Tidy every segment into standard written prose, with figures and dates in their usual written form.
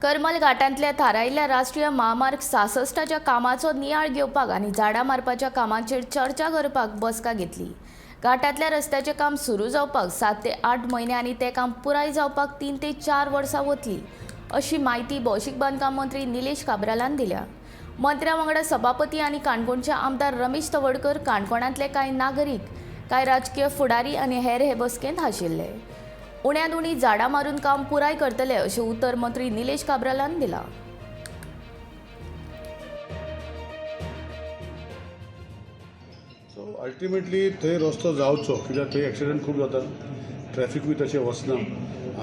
करमल घाटांतल्या थारायिल्ल्या राष्ट्रीय म्हामार्ग 66च्या कामाचो नियाळ घेवपाक आनी झाडां मारपाच्या कामाचेर चर्चा करपाक बसका घेतली. घाटांतल्या रस्त्याचें काम सुरू जावपाक 7 ते 8 म्हयने आनी तें काम पुराय जावपाक 3 ते 4 वर्सां वतली, अशी म्हायती भौशीक बांदकाम मंत्री निलेश काब्रालान दिल्या. मंत्र्या वांगडा सभापती आनी काणकोणचे आमदार रमेश तवडकर, काणकोणांतले कांय नागरीक, कांय राजकीय फुडारी आनी हेर हे बसकेंत आशिल्ले. उण्यांत उणी झाडां मारून काम पुराय करतले, अशें उतर मंत्री निलेश काब्रालान दिलां. सो अल्टिमेटली थंय रस्तो जावचो, कित्याक थंय एक्सिडंट खूब जाता, ट्रॅफिकूय तशें वचना.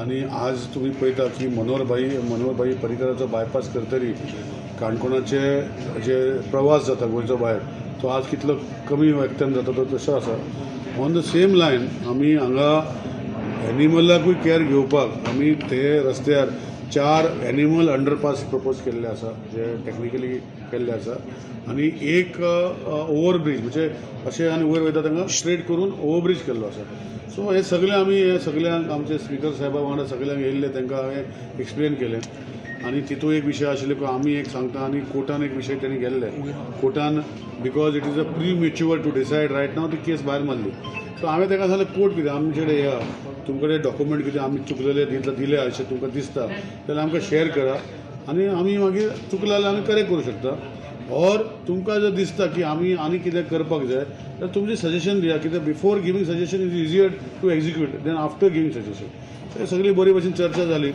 आनी आज तुमी पळयता की मनोहरभाई पर्रीकराचो बायपास करतरी काणकोणाचे जे प्रवास जाता गोंयचो भायर, तो आज कितलो कमी वेगत्यान जाता, तो तसो आसा. ऑन the same line आमी हांगा एनिमलाकूय कॅर घेवपाक आमी ते रस्त्यार चार एनिमल अंडरपास प्रपोज केल्ले आसा, जे टॅक्निकली केल्ले आसा, आनी एक ओवरब्रीज, म्हणजे अशें आनी वयर वयता तांकां स्ट्रेट करून ओवरब्रीज केल्लो आसा. सो हे सगळे आमी हे सगळ्यांक, आमचे स्पिकर साहेबा वांगडा सगळ्यांक येयल्ले, तांकां हांवें एक्सप्लेन केलें. आनी तितून एक विशय आशिल्लो की आमी एक सांगता आनी कोर्टान एक विशय तेणी गेल्ले. कोर्टान, because it is a premature to decide right now, ती केस भायर मारली. सो हांवें ताका सांगलें, कोर्ट कितें आमचे कडेन येया, तुमचे कडेन डॉक्युमेंट कितें आमी चुकलेले दिले अशें तुमकां दिसता जाल्यार आमकां शेअर करा आनी आमी मागीर चुकले जाल्यार आमी करेक्ट करूं शकता. ऑर तुमकां जर दिसता की आमी आनी कितें करपाक जाय जाल्यार तुमचें सजेशन दिया, कित्याक before giving suggestion is easier to execute than after giving suggestion. सगळी बरी भशेन चर्चा जाली.